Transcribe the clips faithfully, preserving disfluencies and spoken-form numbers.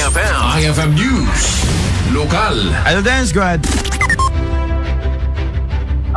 I F M News, lokal. Idol Dennis, go ahead.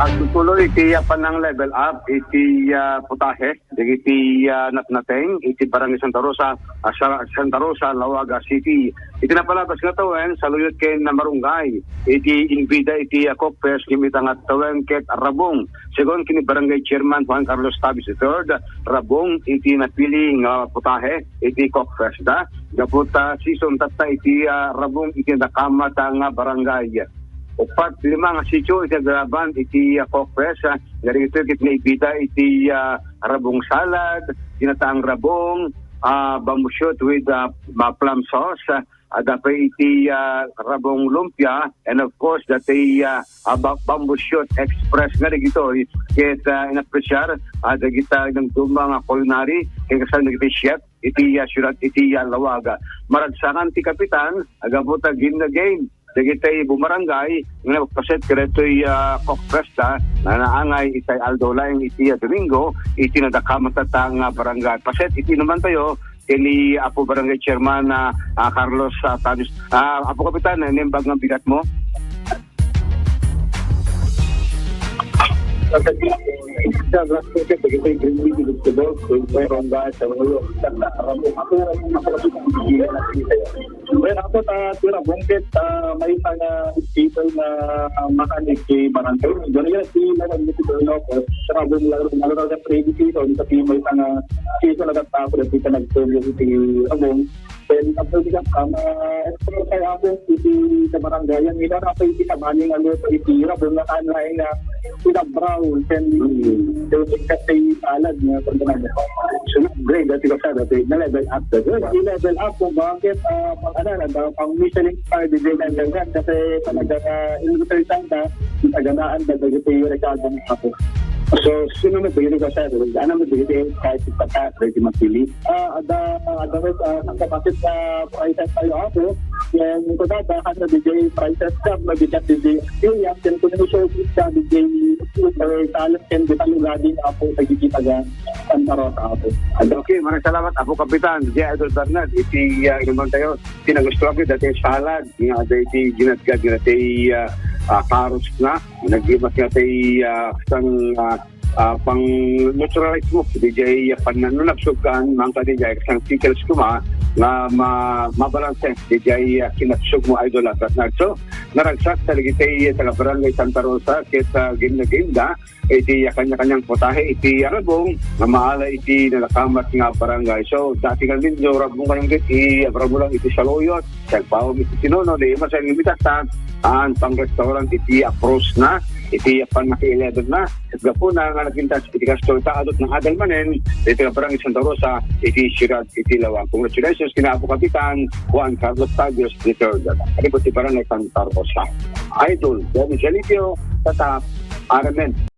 Agtutuloy iti, ah, panang level up iti, ah, putahe dagiti, ah, natnateng iti Barangay Santa Rosa, ah, sa-, Santa Rosa, Laoaga City. Iti napalabas nga tawen, saluyot ken namarunggay iti imbida iti, ah, Coke Fest, ngem ita nga tawen ket rabong. Segun ken ni Barangay Chairman Juan Carlos Tavis the third, rabong iti napili nga putahe iti Coke Fest da. Gapu ta season tatta iti, ah, rabong iti nadakamat, ah, nga barangay. Upat, lima nga sitio iti aglaban iti, ah, Coke Fest, ah, nga dagitoy ket naibida iti, ah, rabong salad, ginataang rabong, ah, bamboo shoot with, ah, ma-, plum sauce, ah, adda pay iti, ah, rabong lumpia, and of course, dati, ah, ah, ba-, bamboo shoot express nga dagitoy, ket, ah, inapresiar, ah, dagita nagduma nga culinary, ken kasano dagiti chef, iti, ah, siudad, iti, ah, Laoag. Maragsakan ti kapitan, agapu ta game na game, dagiti bumarangay, nga nagpaset kadagitoy, ah, Coke Fest, ah, nga naangay itay aldaw laeng iti, ah, Domingo, iti nadakamat tatta nga barangay. Paset iti inumantayo, ken ni Apo Barangay Chairman, ah, ah, Carlos, ah, Tavis. Ah, Apo Kapitan, ah, naimbag nga bigat mo? Well, ako ta, tira bungkit, ah, may nga stable nga, ah, makanik ti barangay. Diyan nga si Lawan ni Tito Lopez, sa kabong laro, laro na credit ito, sa may nga season na tapos, dati ka nagtuloy ti abong. Then, ang pwede ka, ah, ma-explore tayo ako, iti sa barangay, ang ina na pa iti sa maning ano, sa iti abong na kanlain na, ina brown, then, then, kasi salad nga, pag naman. So, grade, dati ka sa, dati, na-level up, dati. Yes, i-level up, kung bakit, ah, pang, ano, na, pang Michelin star, di din ang ganyan, kasi talaga, ah, in return sa, taganaan, dati, dati, yung rekado ng ako. So, sino mo ba yung rekado? Ano mo ba yung kahit ipata, pwede magpili? Ah, ada, ada, ah, ang kapatid, ah, prices tayo ako. Yung kung dadahan na D J prices ka, mabigat D J. Yung yan, yung kung yung showbiz ka, D J, or talent, and di tayo gading ako, nagkikita ka, Santa Rosa ako. Okay, maraming salamat, Apo Kapitan, D J Idol Bernard, iti, ah, inuman tayo, tinagusto ako, dati salad, nga, dati ginatgad, nga, dati, ah, ah, carrots na, naggimas nga, dati, ah, sang, ah, ah, pang neutralize mo, D J, ah, pan-, no nabsog ka, mangka D J, sang pickles kuma, nga ma-, mabalanse, D J, ah, kinabsog mo, Idol, ah, Bernard. So, naragsak, dagiti, ah, taga Barangay Santa Rosa, ket, ah, game na game da, iti, ah, kanya-kanyang putahe, iti, ah, rabong, nga maala iti nadakamat nga barangay. So, dati kami, no, rabong kayong git, i-, rabong lang iti saluyot, Sagpaw iti sinuno, di masayang imbitasta, an pang-restaurant iti approach na, iti pannaki-eleven na, ket gapu na nga nagpintas iti kastoy ta adut nga adal manen, iti Barangay Santa Rosa, iti siudad iti Laoag. Congratulations, kina Apo Kapitan Juan Carlos Tagios the third. Adi po ti Barangay Santa Rosa. Idol, Dennis Jalipio, Tatap, Aramen.